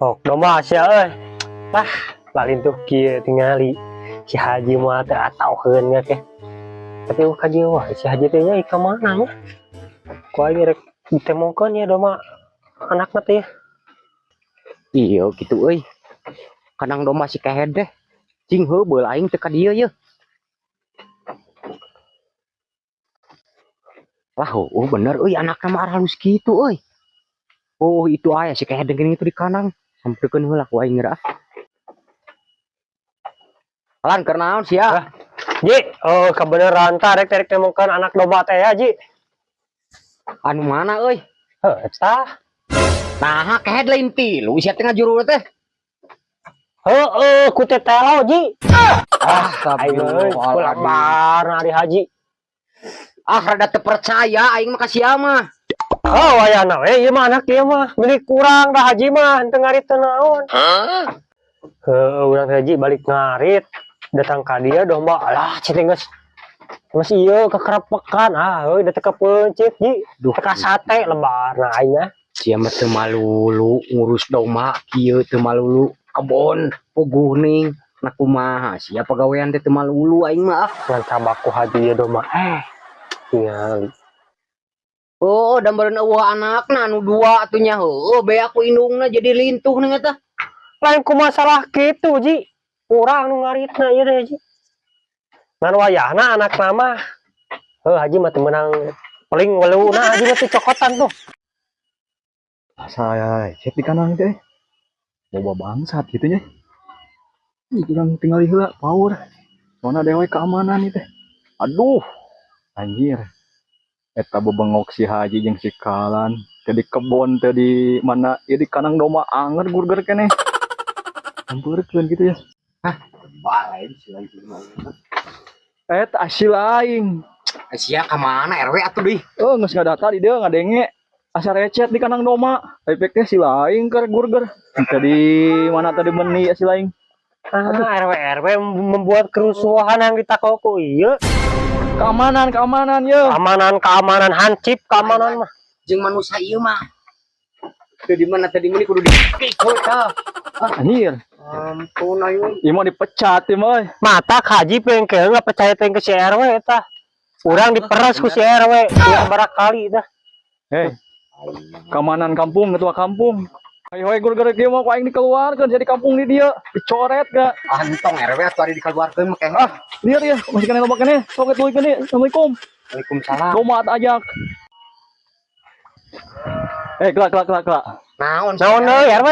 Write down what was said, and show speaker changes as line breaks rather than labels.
Oh, domba sia euy. Ah, lalintuh kieu tingali. Si Haji mah teu atauheun nya teh. Tapi euweuh ka dieu wae si Haji teh nya ka mana nya? Ku aing rek ditemongkeun ya domba anakna teh ya.
Iya gitu euy. Kandang domba si kehed deh. Cing heuh beul aing teu ka dieu yeuh. Lah oh bener euy, anakna mah halus kitu euy. Oh itu aya si kehed geuning itu di kandang. Sampeurkeun heula ku aing geura. Alan keur naon sia?
Ji, oh kebeneran tah rek rek temongkeun anak domba teh ya, Ji.
Anu mana euy?
Heuh, tah.
Nah, kehed lain tilu sia teh ngajuru teh.
Heeh, ku teh telo, Ji. Ah, aing euy, kulabar ari Haji.
Ah, rada teu percaya aing mah ka sia mah.
Oh, wayahna we ieu mah anak ieu mah milik kurang dah Haji mah henteu ngarit teu naon. Heuh, urang teh Haji balik ngarit datang ka dieu domba alah cing geus geus ieu kekerepekan, ah euy da teu kepeuncit, Ji.
Duh,
teu kasate lebarna aing mah.
Sia mah teu malulu ngurus domba kieu, teu malulu kebon puguh ning. Nah kumaha sia pagawean teh teu malulu aing mah ah.
Ngan cabaku Haji ieu domba tingali.
Oh, da meureun eueuh anakna anu dua atuh nya, heueuh beak ku indungna jadi lintuh ning eta.
Lain ku masalah kitu, Ji. Urang nu ngaritna ieu teh, Ji. Ngan wayahna anakna mah heuh Haji mah teu meunang peling weluna Haji mah teu cokotan tuh.
Asa cek di kandang teh. Boba bangsat gitu nya. Ih, urang tingali heula power. Soalna dewe keamanan ieu teh. Aduh, anjir. Eta bebengok si Haji jeung si Kalan teh di kebon teh di mana ieu di kandang domba anger gurger keneh. Sampeurkeun gitu ya.
Hah, wah lain si lain
Eta si lain.
Sia ka mana RW atuh deui?
Oh, geus ngadata di dieu ngadenge. Asa recet di kandang domba. Efek teh si lain keur gurger. Tadi mana tadi meni si lain.
Ah, RW RW membuat kerusuhan yang ditakoku ieu.
Keamanan, keamanan ye.
Keamanan, keamanan hansip keamanan mah.
Jeung manusia ieu mah. Teu di mana tadi meni kudu dikikut tah.
Anjir.
Ampun aing.
Ieu mah dipecat ieu mah.
Mata Haji pengen ke nggak percaya teh ke si RW eta. Urang diperas ku si RW ya barakali dah.
Hei. Keamanan kampung, ketua kampung. Ayo we gurger kieu mah ku aing dikeluarkeun jadi kampung di dieu. Dicoret ga.
Antong RW atuh ari dikeluarkeun mah keh.
Ah, lihat ya, masih kena loba keneh. Sok tuluy keneh. Assalamualaikum.
Waalaikumsalam.
Kumaha ajak. Kelak kelak kelak kelak.
Naon?
Naon euy RW?